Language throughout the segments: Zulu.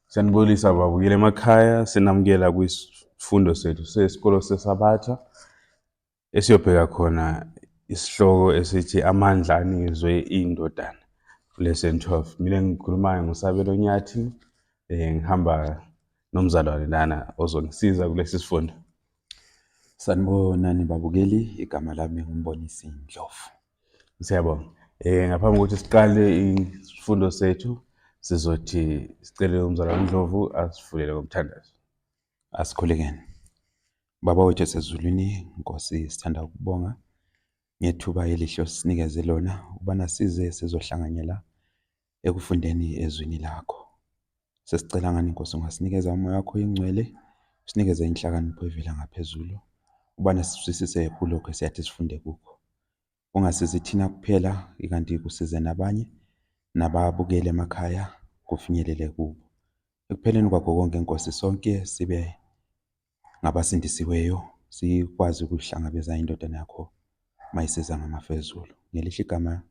Siyanibulisa babukeli emakhaya, sinamukela kwisifundo sethu sesikolo seSabatha esiyobheka khona isihloko esithi amandla anikezwe indodana, lesson 12. Mina ngikhulumayo nguSabelo Nyathi, ngihamba nomzalwane lana ozongisiza kulesi sifundo. Sanibonani babukeli, igama lami nguMbonisi Ndlovu. Siyabonga. Ngaphambi kokuthi siqale isifundo sethu, sizothi sicele umzalwane Ndlovu asivulele ngomthandazo. Asikhulekeni. Baba wethu osezulwini, Nkosi, sithanda ukubonga ngethuba elihle osinikeze lona ukubana size sizohlanganyela ekufundeni ezwini lakho. Sesicela ngani Nkosi ungasinikeza umoya wakho oyingcwele, usinikeze inhlakanipho evela ngaphezulu, ukubana sizwisise kulokho esiyathi sifunde kukho. Ungasizi thina kuphela ikanti kusize nabanye nababukele emakhaya kufinyelele kubo. Ekupheleni kwakho konke Nkosi sonke sibe ngabasindisiweyo sikwazi ukuhlangabeza indodana yakho mayisiza ngamafu ezulu. Ngelihle igama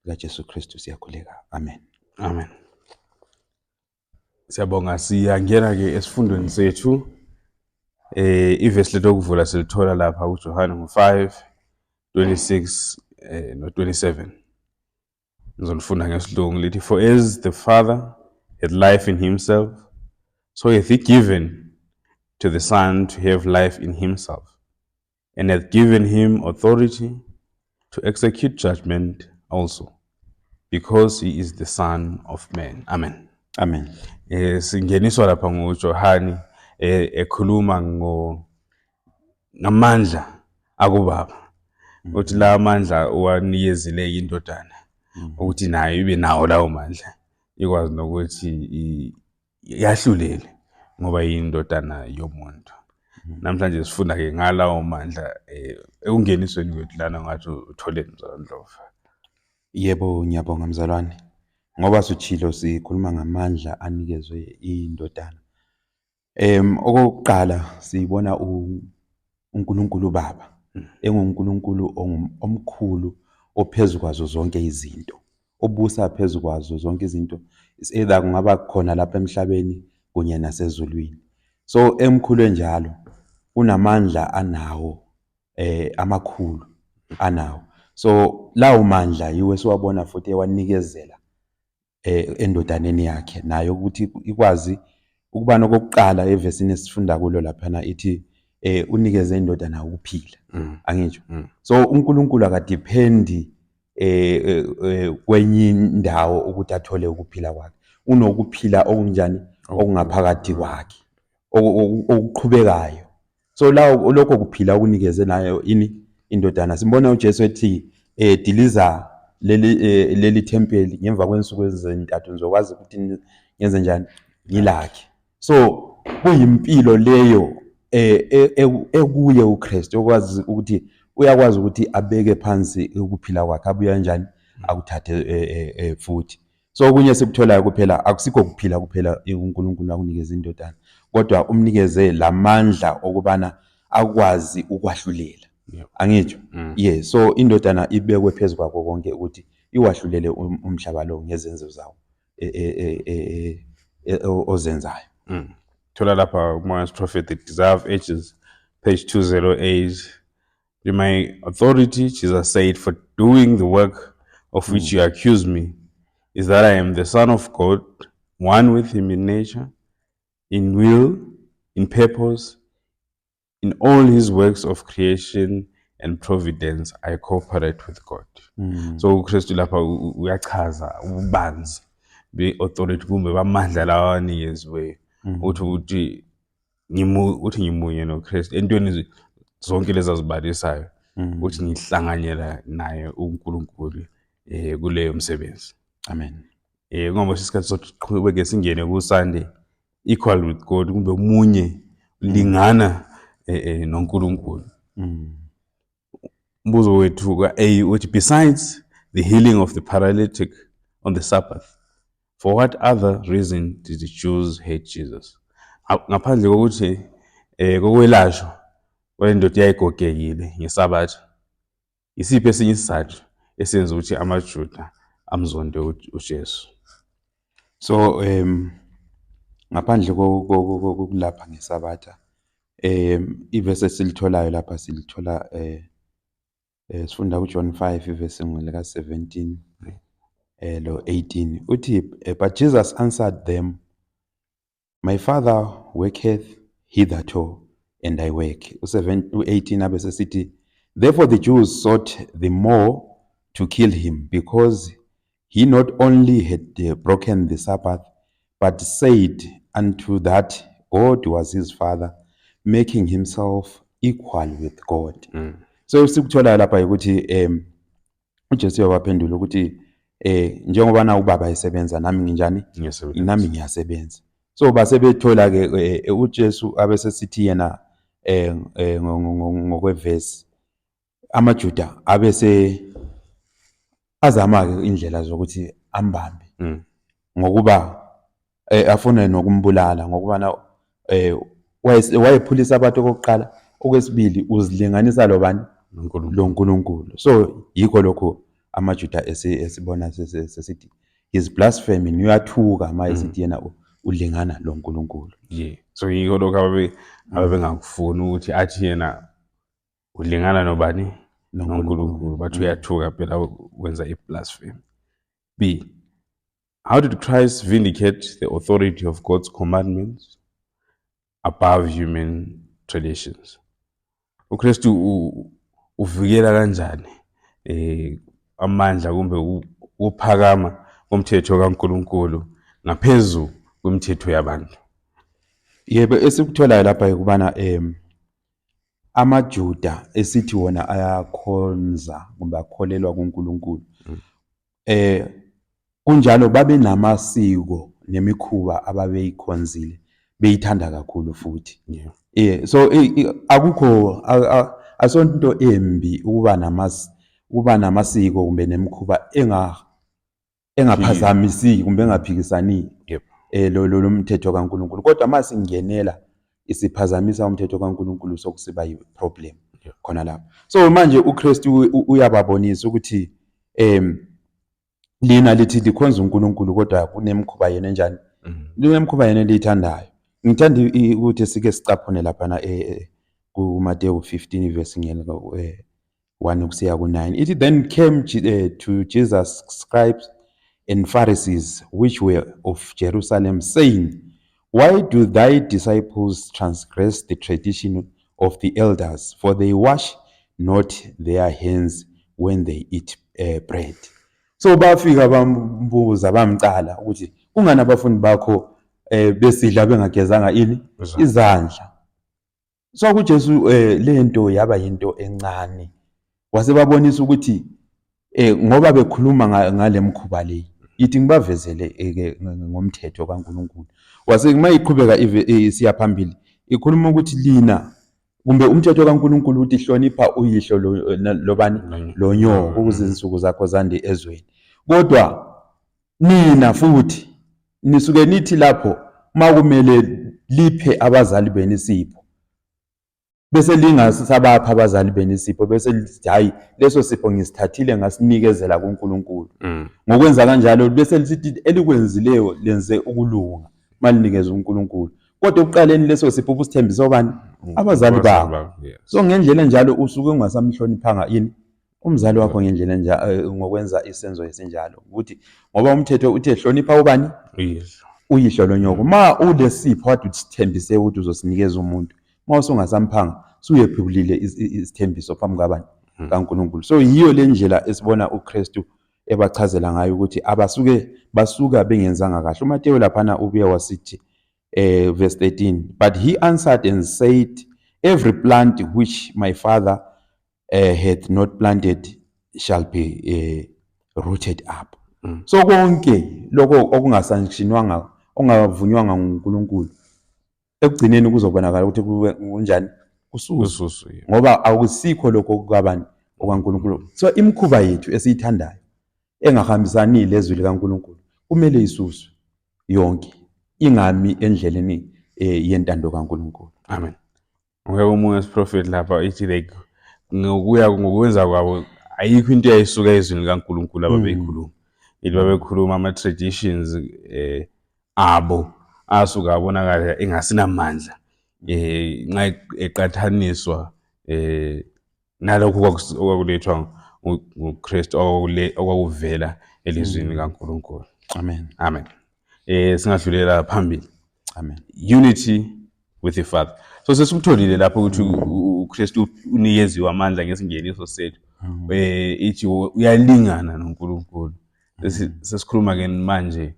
likaJesu Kristu siyakhuleka. Amen. Amen. Siyabonga, siyangena ke esifundweni sethu. Ivesi lethu lokuvula silithola lapha kuJohane ngo-5 26 no-27. Ngizolifunda ngesilungu lithi, "For as the Father hath life in himself, so hath he given to the Son to have life in himself, and hath given him authority to execute judgment also, because he is the Son of Man." Amen. Amen. Singeniswa lapha nguJohane ekhuluma ngo ngamandla akubaba, uthi la mandla uwanikezile indodana ukuthi nayo ibe nawo lawo mandla, ikwazi nokuthi yahlulele ngoba yindodana yomuntu. Namhlanje sifunda ke ngalawo mandla. Ekungenisweni kwethu lana, ngathi utholeni, mzalwane Ndlovu? Yebo, ngiyabonga mzalwane. Ngoba suchilo, sikhuluma ngamandla anikezwe indodana. Okokuqala sibona uNkulunkulu uBaba enguNkulunkulu omkhulu ophezu kwazo zonke izinto, obusa phezu kwazo zonke izinto. It's either kungaba khona lapha emhlabeni kunye nasezulwini. So emkhulu enjalo unamandla anawo amakhulu anawo. So lawo mandla yiwo esiwabona futhi ewanikezela endodaneni yakhe nayo ukuthi ikwazi ukuba nokokuqala. Evesini esifunda kulo laphana ithi unikeze indodana ukuphila. Angitsho? So uNkulunkulu akadependi kwenye indawo ukuthi athole ukuphila kwakhe. Unokuphila okunjani? Okungaphakathi kwakhe, okuqhubekayo. So lawo lokho kuphila okunikeze nayo ini? Indodana. Simbona uJesu ethi diliza leli tempeli, ngemva kwensuku ezintathu ngizokwazi ukuthi ngenze njani? Ngilakhe. So kuyimpilo leyo ekuye uKristu, okwazi ukuthi uyakwazi ukuthi abeke phansi ukuphila kwakhe, abuye kanjani? Akuthathe futhi. So okunye esikutholayo kuphela, akusikho kuphila kuphela uNkulunkulu akunikeza indodana, kodwa umnikeze lamandla okubana akwazi ukwahlulela. Angitsho? Yeah, so indodana ibekwe phezu kwakho konke ukuthi iwahlulele umhlaba lo ngezenzo zawo ozenzayo. Thola lapha Morgan's Prophet, The Desire of Ages, page 208. "My authority," Jesus said, "for doing the work of which you accuse me, is that I am the Son of God, one with him in nature, in will, in purpose, in all his works of creation and providence, I cooperate with God." So uKristu lapha uyachaza ububanzi be-authority kumbe bamandla lawa anikeziweyo. Uthi uthi ngimunye noKristu entweni zonke lezi azibalisayo, uthi ngihlanganyela naye uNkulunkulu kuleyo msebenzi. Amen. Ngoba isikhathi sokuthi siqhubeke singene ku Sunday equal with God, kumbe munye lingana noNkulunkulu. Umbuzo wethu ka-A uthi, "Besides the healing of the paralytic on the Sabbath, for what other reason did the Jews hate Jesus?" Ngaphandle kokuthi kokwelashwa kwalendoda yayigogekile ngeSabatha, isiphi esinye isizathu esenza ukuthi amaJuda amzonde uJesu? So Ngaphandle kokulapha ngeSabatha, ivesi esilitholayo lapha silithola sifunda kuJohn 5 ivesi lika 17 lo 18, uthi, "But Jesus answered them, 'My Father worketh hitherto and I work.'" U7 u18 abe sesithi, "Therefore the Jews sought the more to kill him, because he not only had broken the Sabbath, but said unto that God was his father, making himself equal with God." So sikuthola lapha ukuthi uJesu uyabaphendula ukuthi njengoba na ubaba esebenza, nami nginjani? Ngiyasebenza. Nami ngiyasebenza. So basebethola ke uJesu abesesithi yena ngokwevesi, amaJuda abese azama ke indlela zokuthi ambambe ngokuba afune nokumbulala, ngokuba na wayephulisa abantu okokuqala, okwesibili uzilinganisa lobani? NoNkulunkulu. LoNkulunkulu. So yikho lokho amaJuda esibona sesithi is blasphemy, uyathuka ma esithi yena ulingana loNkulunkulu. Yeah, so yikho lokho ababe ababengakufuni, ukuthi athi yena ulingana nobani? NoNkulunkulu. Bathi uyathuka phela, wenza i-blasphemy. B, how did Christ vindicate the authority of God's commandments above human traditions? UKristu uvikela kanjani amandla kumbe ukuphakama komthetho kaNkulunkulu ngaphezu kwemithetho yabantu? Yebo, esikutholayo lapha ukubana amaJuda esithi wona ayakhonza kumbe akholelwa kuNkulunkulu, kunjalo babenamasiko nemikhuba ababeyikhonzile, beyithanda kakhulu futhi. So akukho asonto embi ukuba namasiko kumbe nemikhuba engaphazamisi kumbe engaphikisani lo mthetho kaNkulunkulu, kodwa masingenela isiphazamisa umthetho kaNkulunkulu, sokusiba yi-problem khona lapho. So manje uKristu uyababonisa ukuthi lina lithi likhonza uNkulunkulu, kodwa kunemikhuba yena enjani? Kunemikhuba yena eliyithandayo. Ngithanda ukuthi sike sicaphune laphana kuMateyu 15 verse ngene 1 kusiya ku-9. Ithi, "Then came to Jesus scribes and Pharisees which were of Jerusalem, saying, 'Why do thy disciples transgress the tradition of the elders? For they wash not their hands when they eat bread.'" So bafika bambuza, bamcala ukuthi kungani abafundi bakho besidla bengagezanga ini? Izandla. Izandla. So kuJesu lento yaba yinto encane, wasebabonisa ukuthi ngoba bekhuluma ngale mkhuba le, ithi ngibavezele ke ngomthetho kaNkulunkulu. Wase mayiqhubeka isiya phambili, ikhuluma ukuthi lina kumbe umthetho kaNkulunkulu uthi hlonipha uyihlo lobani? Lonyoko, ukuze izinsuku zakho zande ezweni. Kodwa nina futhi nisuke nithi lapho makumele liphe abazali benu isipho, bese lingasabapha abazali benu isipho, bese lithi, 'Hayi, leso sipho ngisithathile ngasinikezela kuNkulunkulu.' Ngokwenza kanjalo bese lisithi elikwenzileyo lenze ukulunga malinikeze uNkulunkulu, kodwa ekuqaleni leso sipho ubusithembisa obani? Abazali bakho. So ngendlela enjalo usuke ungasamhloniphanga yini umzali wakho ngendlela ngokwenza isenzo esinjalo, ukuthi ngoba umthetho uthe hlonipha ubani? Uyihlo. Uyihlo lonyoko. Ma ulesipho kade usithembise ukuthi uzosinikeza umuntu, ma usungasamphanga, suyephulile isithembiso phambi kwabani? KaNkulunkulu. So yiyo le ndlela esibona uKristu ebachazela ngayo ukuthi abasuke basuka bengenzanga kahle. UMateyu laphana ubuye wasithi, verse 13, "But he answered and said, 'Every plant which my Father hath not planted shall be rooted up.'" So konke lokho okungasanctionwanga, okungavunywanga nguNkulunkulu, ekugcineni kuzobonakala ukuthi kube kunjani, kususwe. Kususwe, yeah. Ngoba akusikho lokho okukabani? OkaNkulunkulu. So imikhuba yethu esiyithandayo engahambisani lezwi likaNkulunkulu kumele isuswe yonke, ingami endleleni yentando kaNkulunkulu. Amen. Ngokuya komunye wesiprofethi lapha ithi like ngokuya ngokwenza kwabo ayikho into eyayisuka ezwini likaNkulunkulu ababeyikhuluma. Ithi babekhuluma ama-traditions abo. asuka abonakala engasinamandla nxa eqathaniswa nalokhu okwakulethwa nguKristu, okwakuvela elizwini likaNkulunkulu. Amen. Amen. Singadlulela phambili. Amen. Unity with the Father. So sesikutholile lapho ukuthi uKristu unikeziwe amandla ngesingeniso sethu. Ithi uyalingana noNkulunkulu. Sesikhuluma ke manje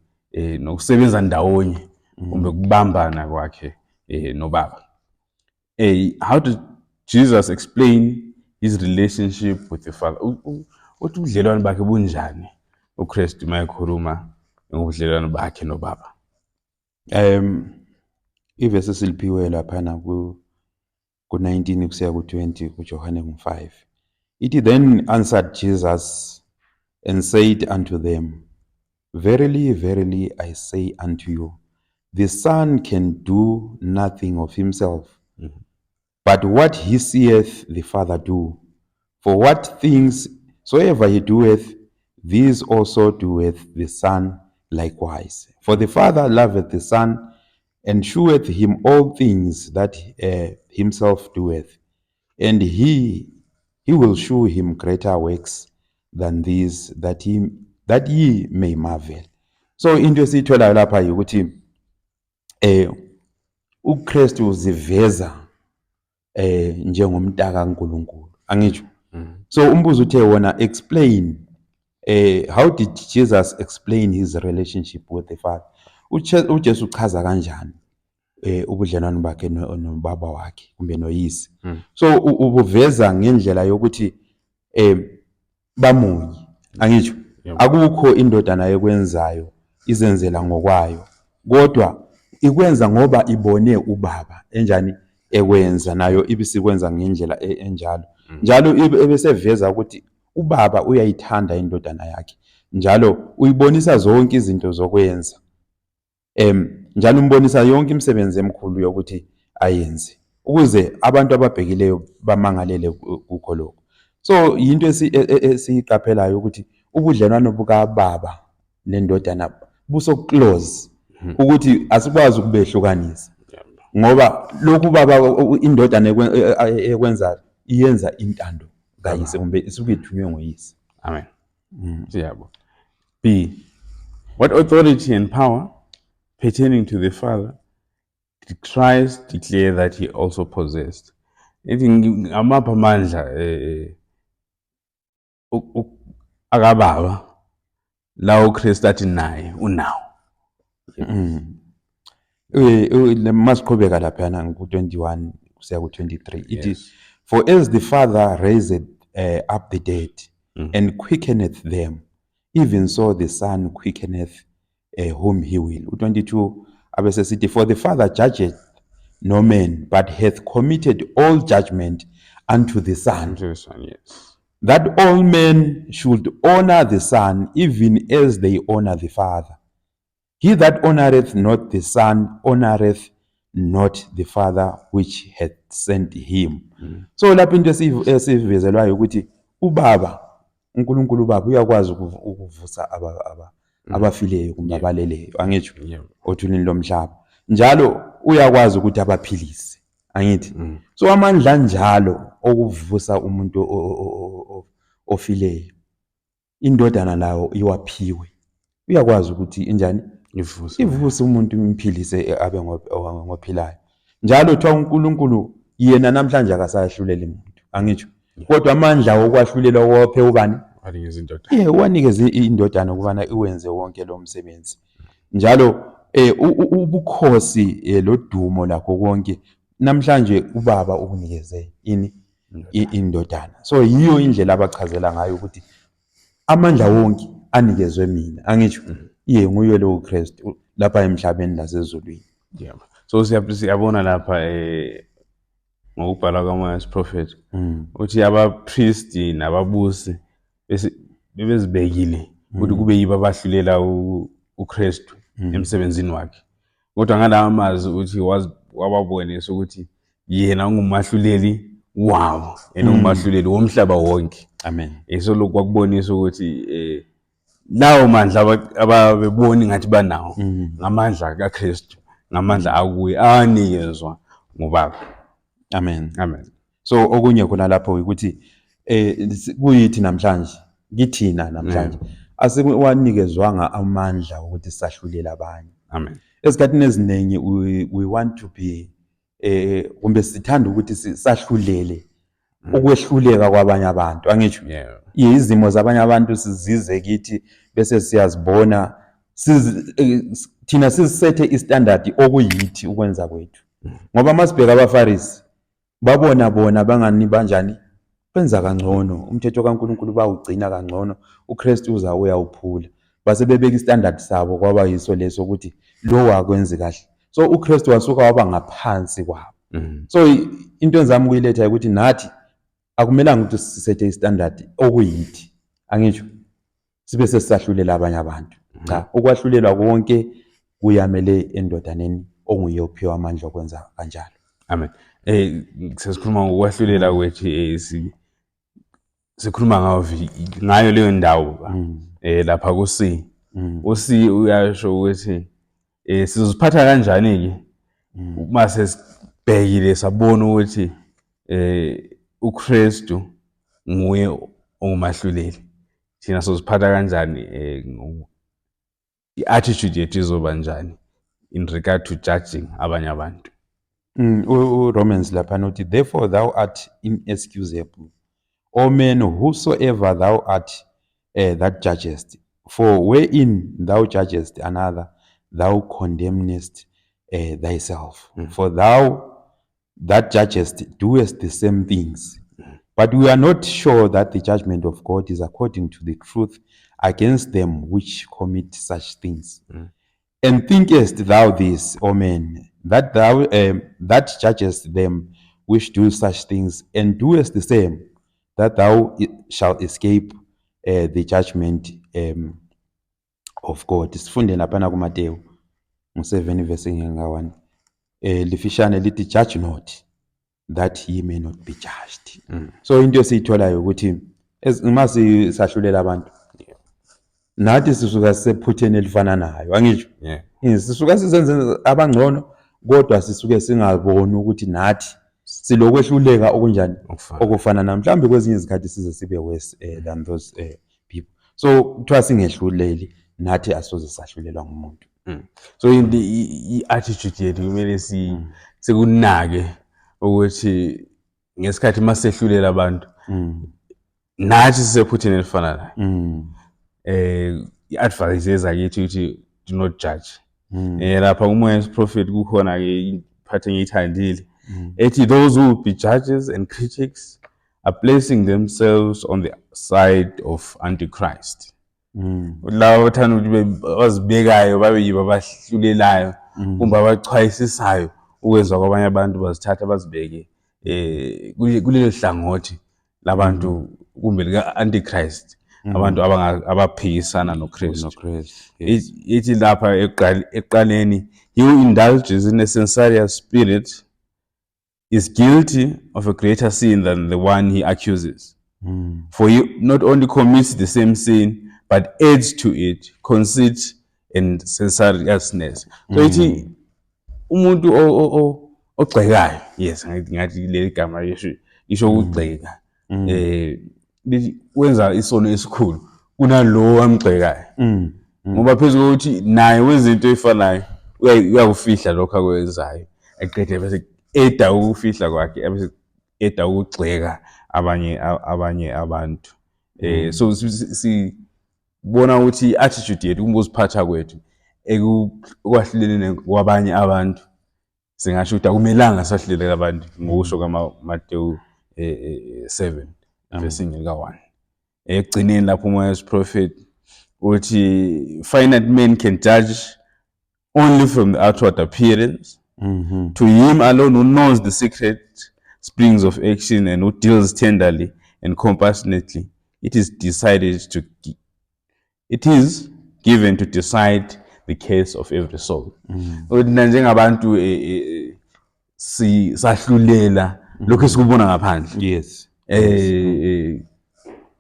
nokusebenza ndawonye kumbe ukubambana kwakhe noBaba. How did Jesus explain his relationship with the Father? Uthi ubudlelwano bakhe bunjani uKristu mayekhuluma ngobudlelwano bakhe noBaba? Ivesi esiliphiwe laphana ku 19 kusiya ku 20 kuJohane 5. Ithi, "Then answered Jesus and said unto them, Verily, verily, I say unto you, the Son can do nothing of himself, but what he seeth the Father do. For what things soever he doeth, these also doeth the Son likewise. For the Father loveth the Son, and sheweth him all things that himself doeth. And he will shew him greater works than these, that ye may marvel." So into esiyitholayo lapha ukuthi uKristu uziveza njengomntaka kaNkulunkulu, angitsho? So umbuzo uthe wona, explain how did Jesus explain his relationship with the Father? UJesu uchaza kanjani ubudlelwano bakhe nobaba wakhe kumbe noyise? So ubuveza ngendlela yokuthi bamunye, angitsho? Yebo. Akukho indodana ekwenzayo izenzela ngokwayo, kodwa ikwenza ngoba ibone ubaba enjani ekwenza, nayo ibisikwenza ngendlela enjalo. Njalo ebeseveza ukuthi ubaba uyayithanda indodana yakhe, njalo uyibonisa zonke izinto zokwenza, njalo umbonisa yonke imisebenzi emikhulu yokuthi ayenze ukuze abantu ababhekileyo bamangalele kukho lokho. So yinto esiyiqaphelayo ukuthi ubudlelwano bukababa nendodana buso close ukuthi asikwazi ukubehlukanisa, ngoba lokhu baba indodana ekwenzayo iyenza intando kayise kumbe isuke ithunywe nguyise. Amen. Siyabo. B. What authority and power pertaining to the Father did Christ declare that he also possessed? Ithi ngamaphi amandla akababa la uKristu athi naye unawo? Masiqhubeka laphayana ku-21 kusiya ku-23, ithi, "For as the Father raiseth up the dead and quickeneth them, even so the Son quickeneth whom he will." U-22 abesesithi, "For the Father judgeth no man, but hath committed all judgment unto the Son, Unto the Son, yes. that all men should honor the Son even as they honor the Father. He that honoreth not the Son honoreth not the Father which hath sent him." So lapho into esivezelwayo ukuthi ubaba uNkulunkulu, ubaba uyakwazi ukuvusa abafileyo kumbe abaleleyo, angitsho? Othulini lomhlaba, njalo uyakwazi ukuthi abaphilise, angithi? So amandla anjalo okuvusa umuntu ofileyo, indodana lawo iwaphiwe, uyakwazi ukuthi injani? Ivuse. Ivuse umuntu, imphilise, abe ngophilayo. Njalo kuthiwa uNkulunkulu yena namhlanje akasahluleli muntu, angitsho? Kodwa amandla okwahlulela waphe ubani? Wanikeza indodana. Wanikeza indodana ukubana iwenze wonke lo msebenzi. Njalo ubukhosi lodumo lakho konke namhlanje ubaba ukunikeze ini? Indodana. So yiyo indlela abachazela ngayo ukuthi amandla wonke anikezwe mina, angitsho? Iye, nguye lo Kristu lapha emhlabeni lasezulwini. Yeah. So siyabona lapha ngokubhala kaMoya Prophet uthi abapristi nababusi bese bebezibekile ukuthi kube yibo abahlulela uKristu emsebenzini wakhe, kodwa ngalawa amazwi uthi wababonisa ukuthi yena ungumahluleli wabo and ungumahluleli womhlaba wonke. Amen. So lokhu kwakubonisa ukuthi lawo mandla ababeboni ngathi banawo ngamandla kaKristu. ngamandla akuye awanikezwa ngubaba. Amen. Amen. So okunye khona lapho ukuthi kuyithi namhlanje, kithina namhlanje asiwanikezwanga amandla ukuthi sahlulele abanye. Amen. Esikhathini eziningi we want to be kumbe sithanda ukuthi sahlulele ukwehluleka kwabanye abantu, angisho? Izimo zabanye abantu sizize kithi bese siyazibona, thina sisethe istandard okuyithi ukwenza kwethu. Ngoba masibheka abaFarisi babona bona bangani banjani, benza kangcono, umthetho kaNkulunkulu bawugcina kangcono, uKristu uza uyawuphula, base bebeka istandard sabo kwaba yiso leso ukuthi lo akwenzi kahle. So uKristu wasuka waba ngaphansi kwabo. So into enzama ukuyiletha ukuthi nathi akumelanga ukuthi sisethe istandard okuyithi, angisho, sibe sesahlulela abanye abantu. Cha, ukwahlulelwa konke kuyamele endodaneni onguye ophiwa amandla okwenza kanjalo. Amen. Sesikhuluma ngokwahlulela kwethu, sikhuluma ngayo leyo ndawo lapha ku C. U C uyasho ukuthi sizoziphatha kanjani ke uma sesibhekile sabona ukuthi uKristu nguye ongumahluleli, thina sizoziphatha kanjani, i-attitude yethu izoba njani in regard to judging abanye abantu? URomans lapha uthi, therefore thou art inexcusable, O man, whosoever thou art that judgest, for wherein thou judgest another, thou condemnest thyself. For thou that judgest doest the same things. But we are not sure that the judgment of God is according to the truth against them which commit such things. And thinkest thou this, O man, that thou that judgest them which do such things, and doest the same, that thou shalt escape the judgment of God? Sifunde laphana kuMateyu ngo-7 verse nga-1. Lifishane lithi, judge not, that ye may not be judged. So into esiyitholayo ukuthi uma sisahlulela abantu, nathi sisuka sisephutheni elifana nayo, angisho? Sisuka sizenze abangcono, kodwa sisuke singaboni ukuthi nathi silokwehluleka okunjani, okufana na mhlawumbe kwezinye izikhathi size sibe worse than those people. So kuthiwa singehluleli, nathi asoze sahlulelwa ngumuntu. So into i-attitude yethu kumele sikunake ukuthi ngesikhathi masehlulela abantu, nathi sisephutheni elifana nayo. I-advice ezakithi ukuthi do not judge. Lapha kuMoya wesiProfethi kukhona ke iphathi engiyithandile ethi, those who be judges and critics are placing themselves on the side of Antichrist. Laba abathanda ukuthi bazibekayo babe yibo abahlulelayo kumbe abachwayisisayo ukwenza kwabanye abantu, bazithatha bazibeke kulelo hlangothi labantu kumbe lika Antichrist, abantu abaphikisana noKristu. NoKristu, yes. Ithi lapha ekuqaleni, he who indulges in a censorious spirit is guilty of a greater sin than the one he accuses. For he not only commits the same sin, but adds to it conceit and censoriousness. So ithi umuntu ogxekayo, yes, ngathi leli gama lisho ukugxeka, lithi wenza isono esikhulu kunalowo amgxekayo. Ngoba phezu kokuthi naye wenza into efanayo, uyakufihla lokho akwenzayo, aqede bese eda ukufihla kwakhe, bese eda ukugxeka abanye abantu. So sibona ukuthi i-attitude yethu kumbe ukuziphatha kwethu ekwahluleleni kwabanye abantu, singasho ukuthi akumelanga sahlulele abantu ngokusho kaMateyu 7 verse lika-1. Ekugcineni lapho uMoya wesiProfethi uthi finite men can judge only from the outward appearance. To him alone who knows the secret springs of action and who deals tenderly and compassionately, it is given to decide the case of every soul. Ukuthi na njengabantu sahlulela lokho esikubona ngaphandle.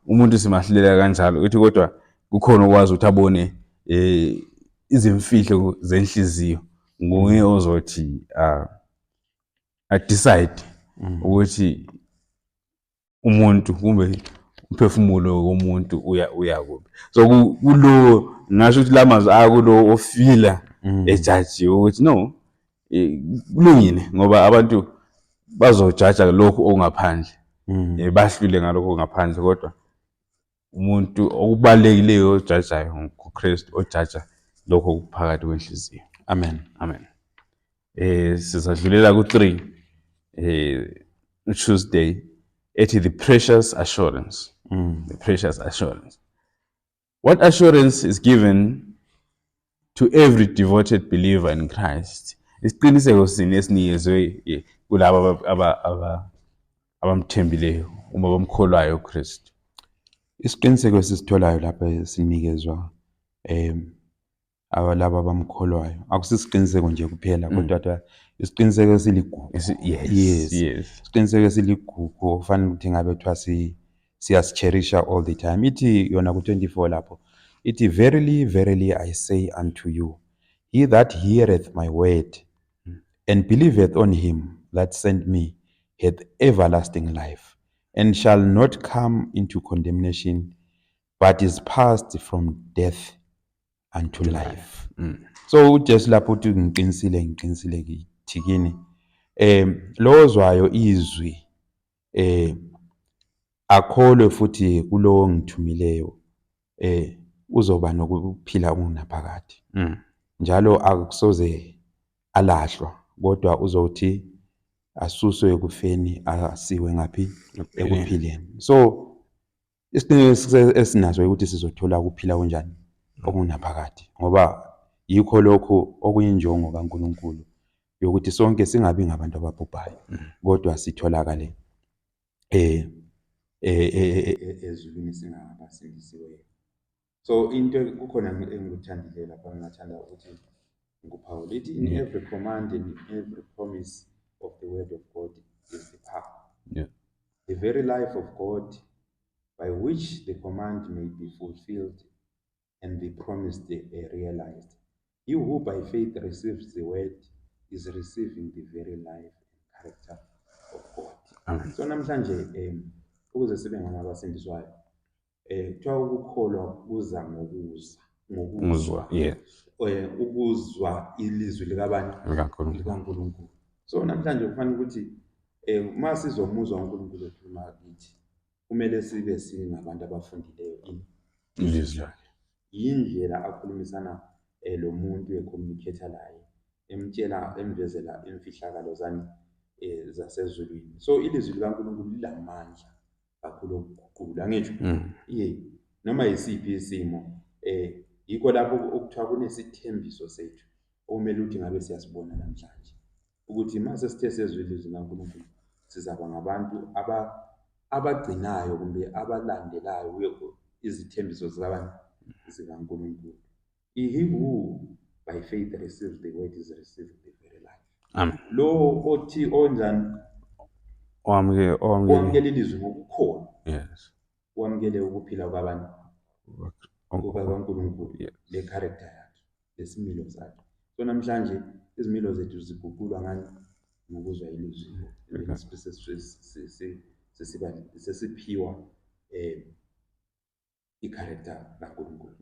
Umuntu simahlulela kanjalo, uthi kodwa kukhona okwazi ukuthi abone izimfihlo zenhliziyo, Nguye ozothi a decide ukuthi umuntu kumbe umphefumulo womuntu uya kuphi. So kulo ngasho ukuthi lamazwi akulo ofila ejajiwe ukuthi no, kulungile ngoba abantu bazojaja lokhu okungaphandle, bahlule ngalokho okungaphandle, kodwa umuntu okubalulekileyo ojajayo nguKristu, ojaja lokho okuphakathi kwenhliziyo. Amen. Amen. Sizadlulela ku-3, Tuesday, ethi the precious assurance. The precious assurance. What assurance is given to every devoted believer in Christ? Isiqiniseko sini esinikezwe kulabo abamthembileyo uma bamkholwayo uKristu? Isiqiniseko esisitholayo lapha esinikezwa abalaba abamkholwayo akusisiqiniseko nje kuphela, kodwa isiqiniseko esiligugu. Yes. Isiqiniseko esiligugu okufanele ukuthi ngabe kuthiwa siyasicherisha all the time. Ithi yona ku-24 lapho, ithi, "Verily, verily, I say unto you, he that heareth my word and believeth on him that sent me hath everlasting life, and shall not come into condemnation, but is passed from death unto life." So uJesu lapho uthi, "Ngiqinisile, ngiqinisile ngithi kini, lo ozwayo izwi, akholwe futhi kulowo ngithumileyo, uzoba nokuphila okungunaphakade, njalo akusoze alahlwa, kodwa uzothi asuswe ekufeni asiwe ngaphi? Ekuphileni." So isiqiniseko esinaso ukuthi sizothola ukuphila kunjani? Okungunaphakade, ngoba yikho lokhu okuyinjongo kaNkulunkulu yokuthi sonke singabi ngabantu ababhubhayo, kodwa sitholakale ezulwini singabasindisiweyo. So into kukhona engikuthandileyo lapha, ngingathanda ukuthi ngikuphawule. Ithi, "In every command and in every promise of the word of God is the power, the very life of God, by which the command may be fulfilled and the promise realized. He who by faith receives the word is receiving the very life and character of God." Amen. So namhlanje, ukuze sibe ngabasindiswayo, kuthiwa ukukholwa kuza ngokuza ngokuzwa. Nguzwa, yes. Ukuzwa ilizwi likabani? LikaNkulunkulu. LikaNkulunkulu. So namhlanje kufanele ukuthi uma sizomuzwa uNkulunkulu ekhuluma kithi, kumele sibe singabantu abafundileyo ini? Ilizwi lakhe. Yindlela akhulumisana lo muntu, ecommunicate laye, emtshela, emvezela imfihlakalo zani? Zasezulwini. So ilizwi likaNkulunkulu lilamandla kakhulu okuguqula, angitsho? Ye, noma yisiphi isimo, yikho lapho okuthiwa kunesithembiso sethu okumele ukuthi ngabe siyasibona namhlanje, ukuthi mase sithe sezwe ilizwi likaNkulunkulu, sizaba ngabantu abagcinayo kumbe abalandelayo izithembiso zikabani? ZikaNkulunkulu. He who by faith receives the word is receiving the very life. Amen. Lo othi onjani? Owamukele owamukele Owamukela ilizwi ngokukholwa, wamukele ukuphila kwabani? KukaNkulunkulu, le character yakhe, lesimilo sakhe. So namhlanje izimilo zethu ziguqulwa ngani? Ngokuzwa ilizwi. And then sesiphiwa i-character kaNkulunkulu.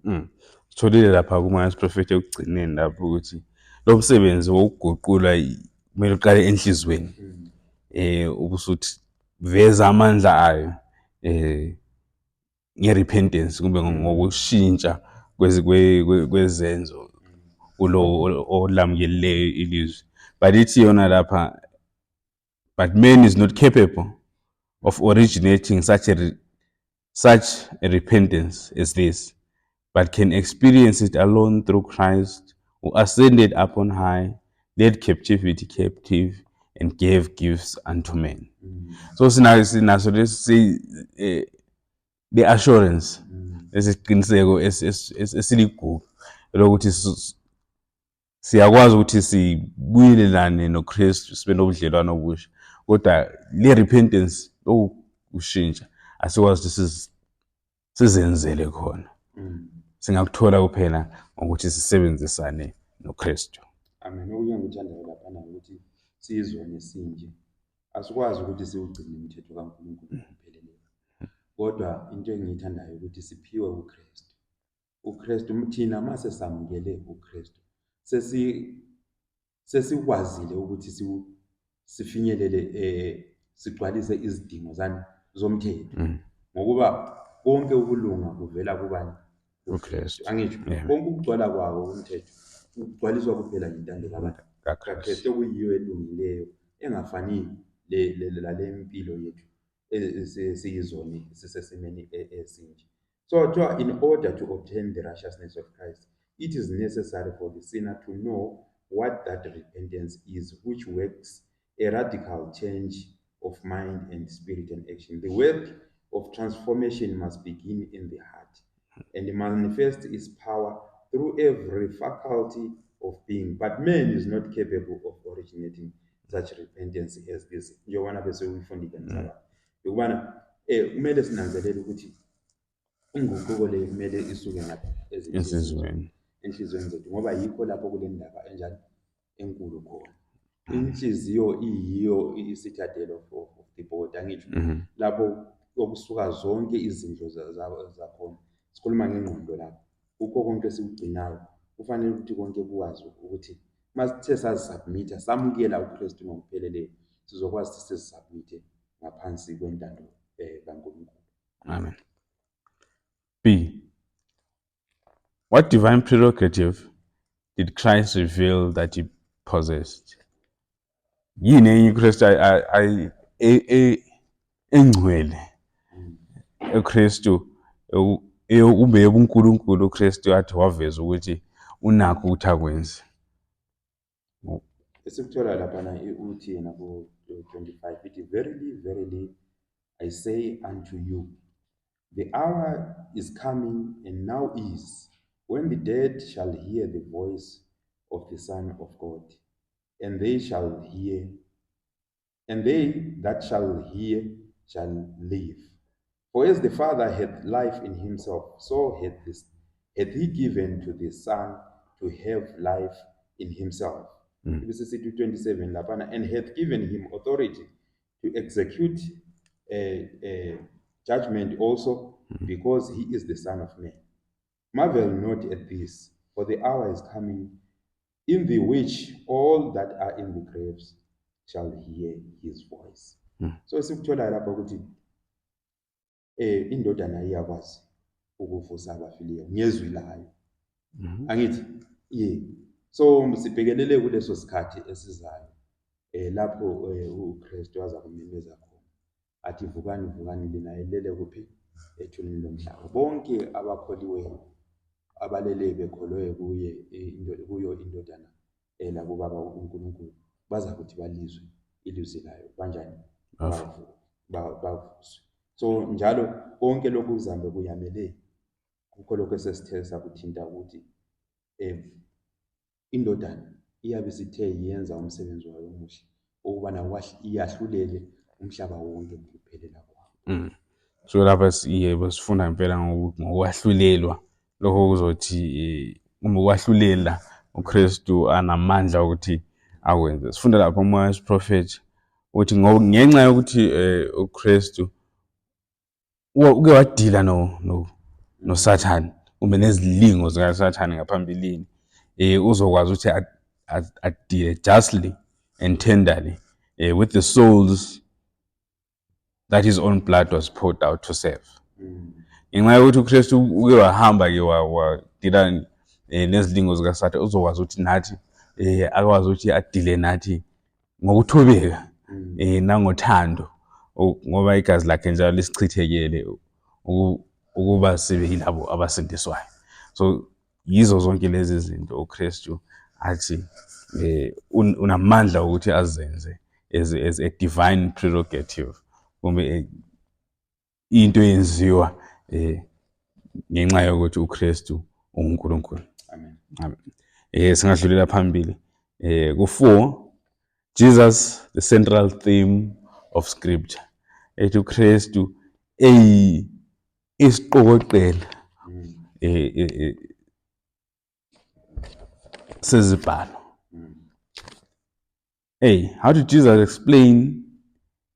Sitholile lapha kuma Prophet ekugcineni lapho ukuthi lo msebenzi wokuguqula kumele uqale enhliziyweni, ubusuthi veza amandla ayo nge-repentance kumbe ngokushintsha kwezenzo kulo olamukelileyo ilizwi. But ithi yona lapha, "But man is not capable of originating such a repentance as this, but can experience it alone through Christ, who ascended up on high, led captivity captive, and gave gifts unto men." So sinaso lesi the assurance, lesiqiniseko esiligugu lokuthi siyakwazi ukuthi sibuyelelane noKristu, sibe nobudlelwano obusha, kodwa le repentance, lokushintsha, asikwazi ukuthi sizenzele khona. Singakuthola kuphela ngokuthi sisebenzisane noKristu. Amen. Okunye engikuthandayo laphana ukuthi siyizone sinje asikwazi ukuthi siwugcine umthetho kaNkulunkulu ngokupheleleyo, kodwa into engiyithandayo ukuthi siphiwe uKristu. uKristu thina mase samukele uKristu sesikwazile ukuthi sifinyelele sigcwalise izidingo zani zomthetho. Ngokuba konke ukulunga kuvela kubani? UKristu. Angisho konke ukugcwala kwawo umthetho kugcwaliswa kuphela ngentando kabani? KaKristu, okuyiyo elungileyo engafani lale mpilo yethu esiyizoni sisesimeni esinje. So kuthiwa in order to obtain the righteousness of Christ, it is necessary for the sinner to know what that repentance is, which works a radical change of mind and spirit and action. The work of transformation must begin in the heart and manifest its power through every faculty of being. But man is not capable of originating such repentance as this. Njengoba bese uyifundile mzalwane. Ukubana kumele sinanzelele ukuthi inguquko le kumele isuke ngaphi? Enhliziyweni. Enhliziyweni zethu, ngoba yikho lapho kule ndaba enjani enkulu khona. Inhliziyo iyiyo i-citadel of the body, angisho, lapho okusuka zonke izindlo zakhona. Sikhuluma ngengqondo lapho, kukho konke esikugcinayo kufanele ukuthi konke kukwazi ukuthi masithe sazisubmitha samukela uKristu ngokupheleleyo, sizokwazi ukuthi sizisubmithe ngaphansi kwentando kaNkulunkulu. Amen. B. What divine prerogative did Christ reveal that he possessed? Yini enye uKristu engcwele uKristu kumbe yobuNkulunkulu uKristu athi waveza ukuthi unakho ukuthi akwenze? Esikuthola laphana uthi yena ku-25 ithi, "Verily, verily, I say unto you, the hour is coming and now is when the dead shall hear the voice of the Son of God, and they shall hear, and they that shall hear shall live. For as the Father hath life in himself, so hath he given to the Son to have life in himself." Ibisisithi 27 laphana, "And hath given him authority to execute a judgment also, because he is the Son of Man. Marvel not at this, for the hour is coming in the which all that are in the graves shall hear his voice." So sikuthola lapha ukuthi indodana iyakwazi ukuvusa abafileyo ngezwi layo. Angithi ye so sibhekelele kuleso sikhathi esizayo lapho uKristu aza kumemeza khona athi, "Vukani, vukani lina elele kuphi? Ethuneni lomhlaba." Bonke abakholiweyo abalele bekholwe kuye kuyo indodana lakubaba uNkulunkulu baza kuthi balizwe ilizwi layo kanjani? Bavuswe. So njalo konke lokhu kuzambe kuyamele kukho lokho esesithe sakuthinta ukuthi indodana iyabe isithe yenza umsebenzi wayo omuhle ukubana iyahlulele umhlaba wonke ngokuphelela kwawo. So lapha yebo sifunda impela ngokwahlulelwa lokho kuzothi uma ukwahlulela uKristu anamandla ukuthi akwenze. Sifunda lapha umoya wesiprofethi uthi ngenxa yokuthi uKristu uke wadila no no noSathane kumbe nezilingo zikaSathane ngaphambilini, uzokwazi ukuthi adile justly and tenderly with the souls that his own blood was poured out to save. Ngenxa yokuthi uKristu uke wahamba ke wadila nezilingo zikaSathane, uzokwazi ukuthi nathi akwazi ukuthi adile nathi ngokuthobeka nangothando, ngoba igazi lakhe njalo lisichithekele ukuba sibe yilabo abasindiswayo. So yizo zonke lezi zinto uKristu athi unamandla ukuthi azenze as a divine prerogative kumbe into eyenziwa ngenxa yokuthi uKristu unguNkulunkulu. Amen. Amen. Singadlulela phambili ku-4, Jesus the central theme of scripture, ethi uKristu eyi isiqokoqela sezibhalo. Hey, how did Jesus explain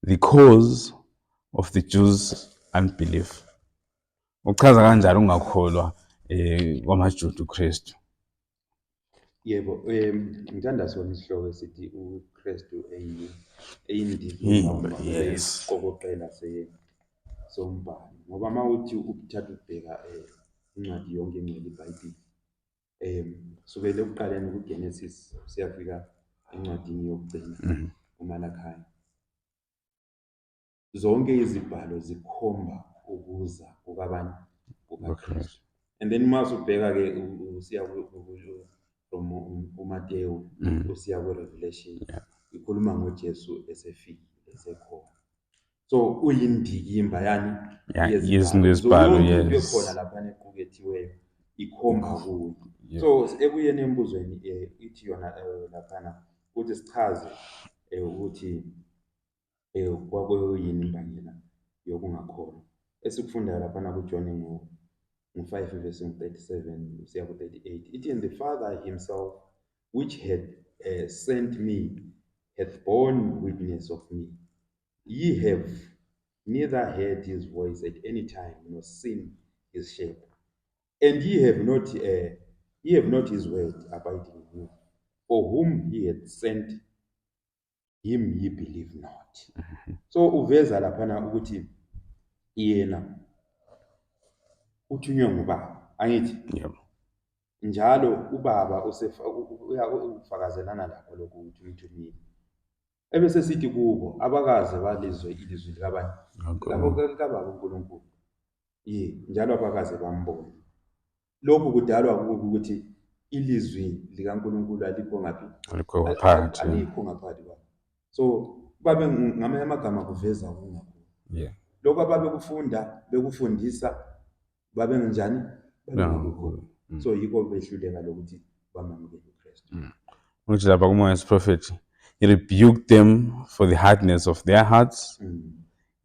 the cause of the Jews' unbelief? Uchaza kanjani ukungakholwa kwamaJuda uKristu? Yebo, ngithanda sona isihloko esithi uKristu eyindikimba isiqokoqela sombhalo, ngoba uma uthi uthatha ukubheka incwadi yonke engcwele iBhayibheli, sukela ekuqaleni kuGenesis siyafika encwadini yokugcina uMalakhaya, zonke izibhalo zikhomba ukuza kukabani? KukaKristu. And then uma usubheka-ke usiya from uMatewu usiya ku-Revelation, ikhuluma ngoJesu esefikile, esekhona. So uyindikimba yani yezibhalo, yonke into ekhona laphana equkethiweyo ikhomba kuye. So ekuyeni embuzweni ithi yona laphana ukuthi sichaze ukuthi kwakuyini imbangela yokungakholwa. Esikufundayo laphana kuJohn ngo-5 verse 37 usiya ku-38, ithi, and the Father himself which had sent me hath borne witness of me. Ye have neither heard his voice at any time nor seen his shape, and ye have not his word abiding in you, for whom he hath sent him ye believe not. So uveza laphana ukuthi yena uthunywe ngubaba, angithi? Yebo. Njalo ubaba ufakazelana lakho lokhu ukuthi umthumile. Ebese sithi kubo abakaze balizwe ilizwi likabani? Likababa uNkulunkulu. Ye, njalo abakaze bambone. Lokhu kudalwa ukuthi ilizwi likaNkulunkulu alikho ngaphi? Alikho ngaphakathi. Alikho ngaphakathi kwabo. So babe ngamanye amagama kuveza ukungakholwa. Lokho ababekufunda bekufundisa babe njani? Babengakukholwa. So yikho behluleka lokuthi bamamukele uKristu. Uthi lapha kuMoya Prophet, he rebuked them for the hardness of their hearts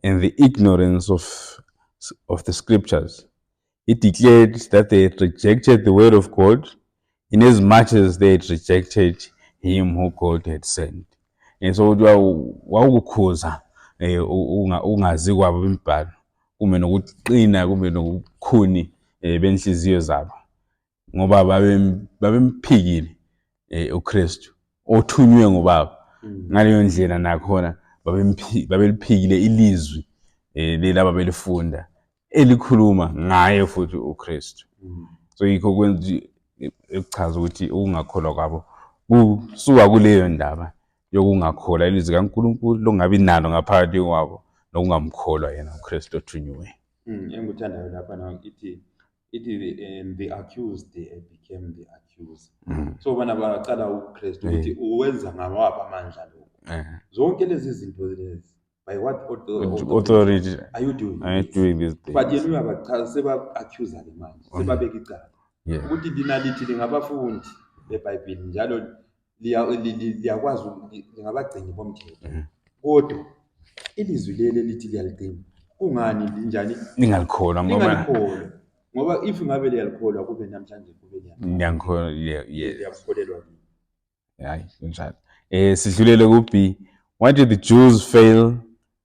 and the ignorance of the scriptures. He declared that they had rejected the word of God inasmuch as they had rejected him who God had sent. And so wawukukhuza ungazi kwabo imibhalo, kumbe nokuqina kumbe nokukhuni benhliziyo zabo, ngoba babemphikile uKristu othunywe ngubaba. Ngaleyo ndlela nakhona babeliphikile ilizwi leli ababelifunda elikhuluma ngaye futhi uKristu. So yikho kwenza ekuchaza ukuthi ukungakholwa kwabo kusuka kuleyo ndaba yokungakholwa ilizwi kaNkulunkulu, lokungabi nalo ngaphakathi kwabo, nokungamkholwa yena uKristu othunyiwe. Engikuthandayo lapha na ithi and the accused became the accuser. So bana baqala uKristu ukuthi uwenza ngawaphi amandla lokho. Zonke lezi zinto lezi, by what authority are you doing? Are you doing these things? But yena uyabachaza, seba-accuser ke manje, sebabeka icala ukuthi lina lithi lingabafundi beBhayibheli njalo liyakwazi lingabagcini bomthetho, kodwa ilizwi leli elithi liyaligcina kungani linjani ningalikholwa? Ngoba ningalikholwa, ngoba if ngabe liyalikholwa kube namhlanje kube niyangikholwa. Liyakukholelwa kimi. Hayi, kunjalo. Sidlulele ku B. Why did the Jews fail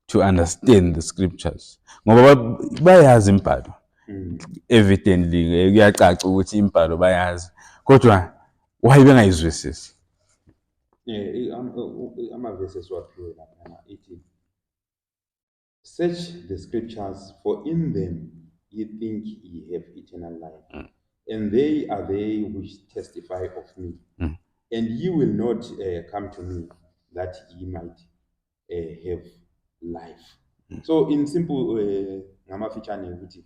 to understand the scriptures? Ngoba bayazi imibhalo. Evidently kuyacaca ukuthi imibhalo bayazi. Kodwa why bengayizwisisi? Amavesi esiwaphiwe laphana ithi, search the scriptures, for in them ye think ye have eternal life, and they are they which testify of me, and ye will not come to me that ye might have life. So in simple, ngamafitshane ukuthi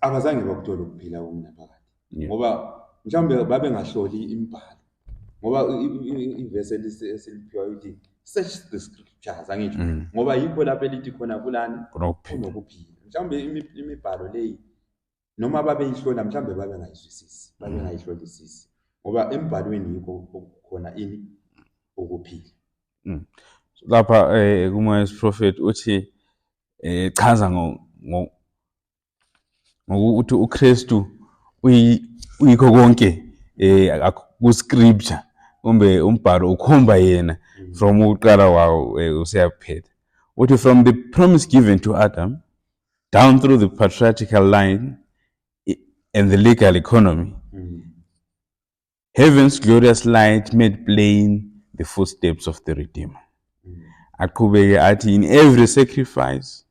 abazange bakuthola ukuphila okungaphakathi, ngoba mhlawumbe babengahloli imibhalo, ngoba ivesi esiliphiwa ithi search the scriptures, angithi? Ngoba yikho lapho elithi khona kulani? Kunokuphila. Mhlawumbe imibhalo leyi noma babeyihlola mhlawumbe babengayizwisisi, babengayihlolisisi, ngoba embhalweni yikho okukhona ini? Ukuphila. Lapha kuMoya Prophet uthi chaza ngokuthi uKristu uyikho konke ku scripture. Kumbe umbhalo ukhomba yena from ukuqala kwawo usiyaphetha. Uthi from the promise given to Adam down through the patriarchal line and the legal economy, heaven's glorious light made plain the footsteps of the Redeemer. Aqhubeke athi in every sacrifice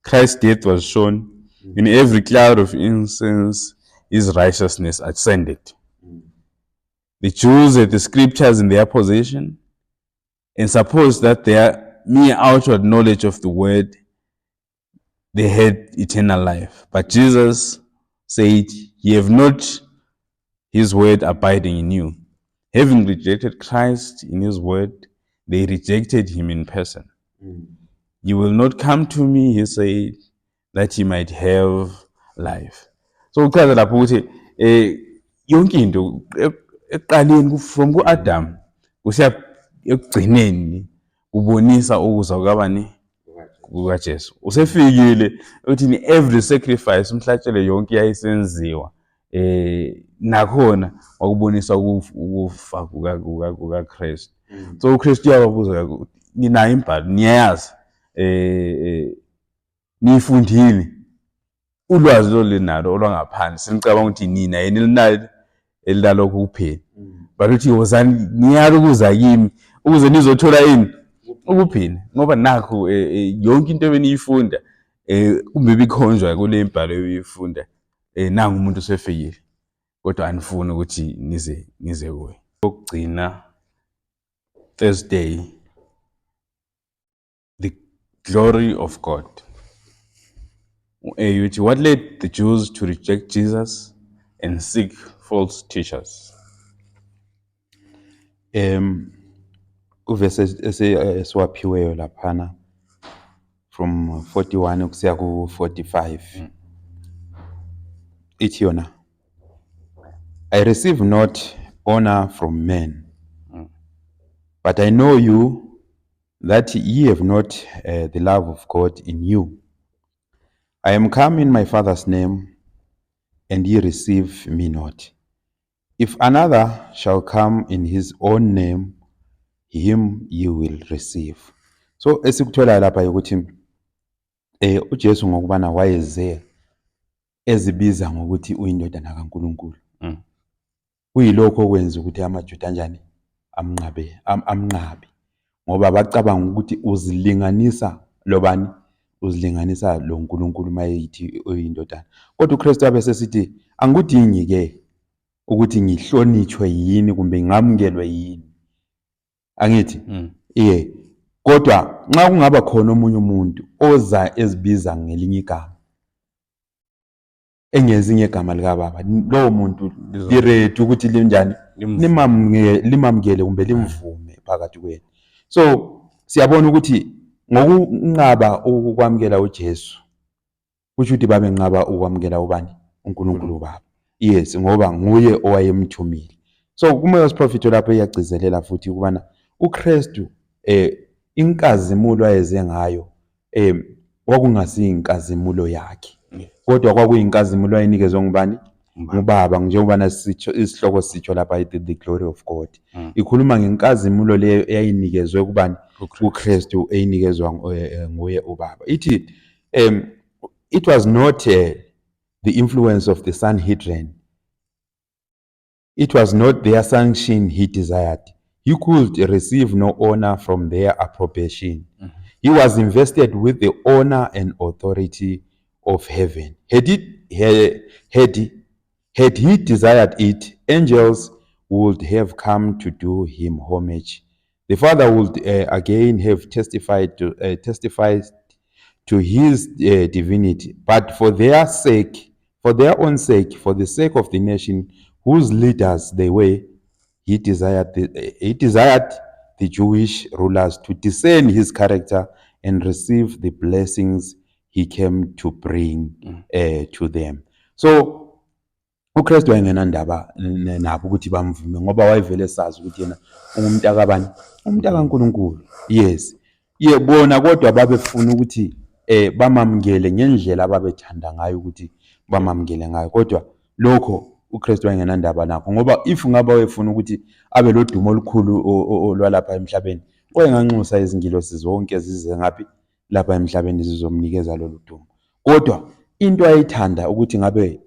Christ's death was shown, in every cloud of incense his righteousness ascended. The Jews had the scriptures in their possession and supposed that their mere outward knowledge of the word they had eternal life. But Jesus said, Ye have not his word abiding in you. Having rejected Christ in his word, they rejected him in person. You will not come to me, he said, that ye might have life. So uchaza lapho ukuthi yonke into ekuqaleni from ku-Adam kusiya ekugcineni kubonisa ukuza kukabani? KukaJesu. Usefikile uthi ni every sacrifice, umhlatshelo yonke yayisenziwa nakhona wakubonisa ukufa kukaKristu. So uKristu uyababuza, ninayo imbhalo, niyayazi, niyifundile, ulwazi lolinalo olwangaphansi, senicabanga ukuthi nina yini elinalo elinalokho kuphela, but uthi wozani, niyala ukuza kimi ukuze nizothola ini? Ukuphila. Ngoba nakho yonke into ebeniyifunda kumbe ibikhonjwa kule mbhalo ebiyifunda, nangu umuntu usefikile, kodwa anifuni ukuthi nize kuye. Okugcina, Thursday, the glory of God. U-A uthi, what led the Jews to reject Jesus and seek false teachers? Kuvesi esiwaphiweyo laphana from 41 kusiya ku 45, ithi yona, "I receive not honor from men, but I know you, that ye have not the love of God in you. I am come in my Father's name, and ye receive me not. If another shall come in his own name, him you will receive." So esikutholayo lapha ukuthi uJesu ngokubana wayeze ezibiza ngokuthi uyindodana kaNkuluNkulu, kuyilokho okwenza ukuthi amaJuda anjani? Amnqabe, amnqabe, ngoba bacabanga ukuthi uzilinganisa lobani? Uzilinganisa lo nkulunkulu mayeyithi uyindodana. Kodwa uKristu abe sesithi, angikudingi ke ukuthi ngihlonitshwe yini kumbe ngamukelwe yini, angithi? Iye, kodwa nxa kungaba khona omunye umuntu oza ezibiza ngelinye igama, engenzi ngegama likababa, lowo muntu li-ready ukuthi linjani? Limamukele kumbe limvume phakathi kwenu. So siyabona ukuthi ngokunqaba ukwamukela uJesu kusho ukuthi babenqaba ukwamukela ubani? UNkulunkulu Baba, yes, ngoba nguye owayemthumile. So kumoya wesiprofitho lapho iyagcizelela futhi ukubana uKristu inkazimulo ayeze ngayo kwakungasiyinkazimulo yakhe, kodwa kwakuyinkazimulo ayinikezwe ngubani? Ngubaba, njengobana sitsho isihloko sitsho lapha, the glory of God. Ikhuluma ngenkazimulo leyo eyayinikezwe kubani? KuKristu, eyinikezwa nguye ubaba. Ithi it was not the influence of the Sanhedrin, it was not their sanction he desired. He could receive no honor from their approbation. He was invested with the honor and authority of heaven. Had he desired it, angels would have come to do him homage. The Father would again have testified to his divinity. But for their sake, for their own sake, for the sake of the nation whose leaders they were, he desired the Jewish rulers to discern his character and receive the blessings he came to bring to them. So uKristu wayengenandaba nabo ukuthi bamvume, ngoba wayevele sazi ukuthi yena ungumntakabani? UmntakaNkulunkulu. Yes. Yebona, kodwa babefuna ukuthi bamamukele ngendlela ababethanda ngayo ukuthi bamamukele ngayo, kodwa lokho uKristu wayengenandaba nakho, ngoba if ngaba wayefuna ukuthi abe lodumo olukhulu olwalapha emhlabeni, wayenganxusa izingilosi zonke zize ngaphi lapha emhlabeni zizomnikeza lolu dumo. Kodwa into ayithanda ukuthi ngabe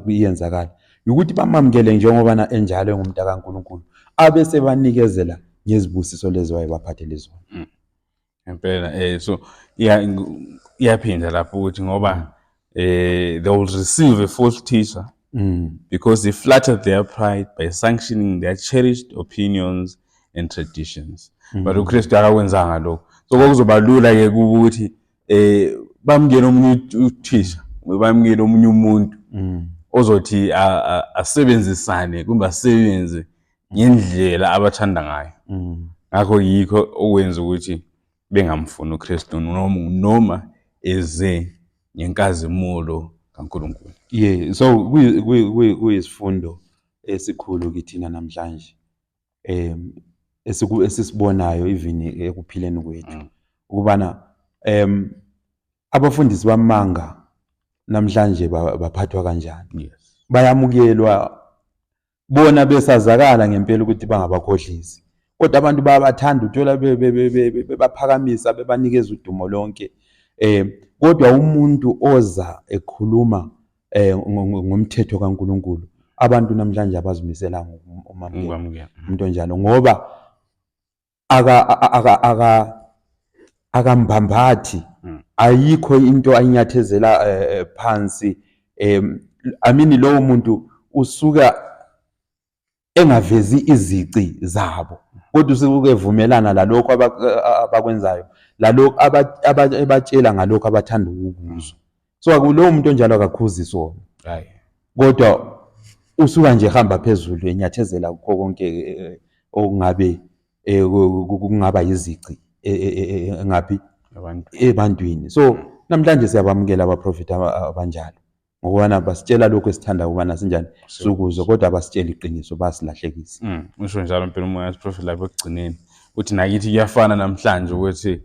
kuyenzakala ukuthi bamamukele njengoba enjalo engumntu kaNkulunkulu, abe sebanikezela ngezibusiso lezi wayebaphathele zona. Ngempela so iyaphinda lapho ukuthi ngoba they will receive a false teacher because he flattered their pride by sanctioning their cherished opinions and traditions. But uKristu akakwenzanga lokho. So kwakuzoba lula ke kubo ukuthi bamukele omunye uthisha, bamukele omunye umuntu ozothi asebenzisane kumbe asebenze ngendlela abathanda ngayo. Ngakho yikho okwenza ukuthi bengamfuni uKristu noma eze ngenkazimulo kaNkulunkulu. Yeah, so kuyisifundo esikhulu kithina namhlanje esisibonayo even ekuphileni kwethu ukubana abafundisi bamanga namhlanje baphathwa kanjani. Bayamukelwa bona besazakala ngempela ukuthi bangabakhohlisi, kodwa abantu bayabathanda, uthola bebaphakamisa, bebanikeza udumo lonke. Kodwa umuntu oza ekhuluma ngomthetho kaNkulunkulu, abantu namhlanje abazimiselanga ukumamukela umuntu onjalo, ngoba akambambathi, ayikho into ayinyathezela phansi. I mean lowo muntu usuka engavezi izici zabo, kodwa usuke evumelana lalokho abakwenzayo, lalokho abatshela ngalokho abathanda ukukuzwa. So lowo muntu onjalo akakhuzi sona, kodwa usuka nje ehamba phezulu enyathezela kukho konke okungabe kungaba yizici engaphi ebantwini. So namhlanje siyabamukela abaprofeti abanjalo, ngokubana basitshela lokho esithanda ukubana sinjani sukuzwe, kodwa abasitsheli iqiniso, basilahlekisa. Usho njalo impela umoya wesiprofeti lapho ekugcineni uthi nakithi kuyafana namhlanje ukuthi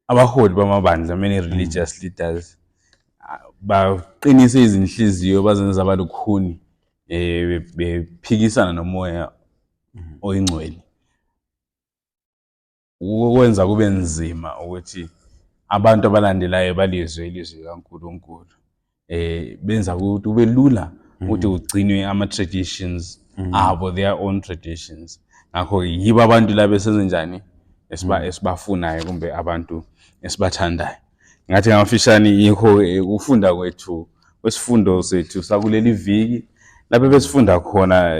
abaholi bamabandla, many religious leaders, baqinise izinhliziyo bazenza abalukhuni bephikisana nomoya oyingcwele, ukwenza kube nzima ukuthi abantu abalandelayo balizwe ilizwi likaNkulunkulu. Benza ukuthi kube lula ukuthi kugcinwe ama-traditions abo, their own traditions. Ngakho yibo abantu laba esenze njani esibafunayo kumbe abantu esibathandayo. Ngathi ngamafishane yikho ukufunda kwethu kwesifundo sethu sakuleli viki, lapho besifunda khona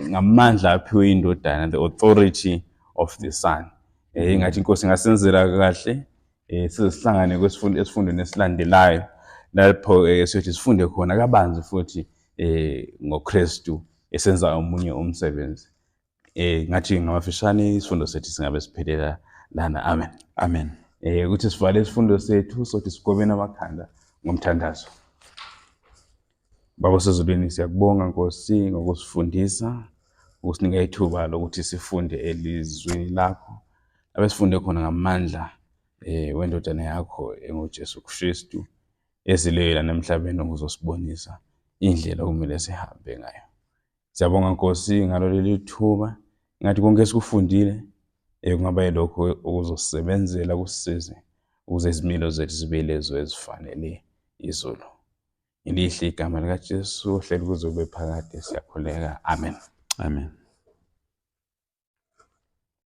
ngamandla aphiwe indodana, the authority of the Son. Ngathi inkosi ingasenzela kahle, size sihlangane kwesifundo esifundweni esilandelayo, lapho siyothi sifunde khona kabanzi futhi ngoKristu esenza omunye umsebenzi. Ngathi ngamafishane isifundo sethu singabe siphelela lana. Amen. Amen. Ukuthi sivale isifundo sethu sothi sigobene amakhanda ngomthandazo. Baba osezulwini, siyakubonga Nkosi ngokusifundisa, ukusinika ithuba lokuthi sifunde elizwini lakho, abe sifunde khona ngamandla wendodana yakho enguJesu Kristu, ezileyo lana emhlabeni ukuzosibonisa indlela okumele sihambe ngayo. Siyabonga Nkosi ngalo leli thuba, ngathi konke esikufundile kungaba yilokho okuzosebenzela kusisize ukuze izimilo zethu zibe lezo ezifanele izulu. Ngelihle igama likaJesu ohleli kuze kube phakade, siyakhuleka. Amen. Amen.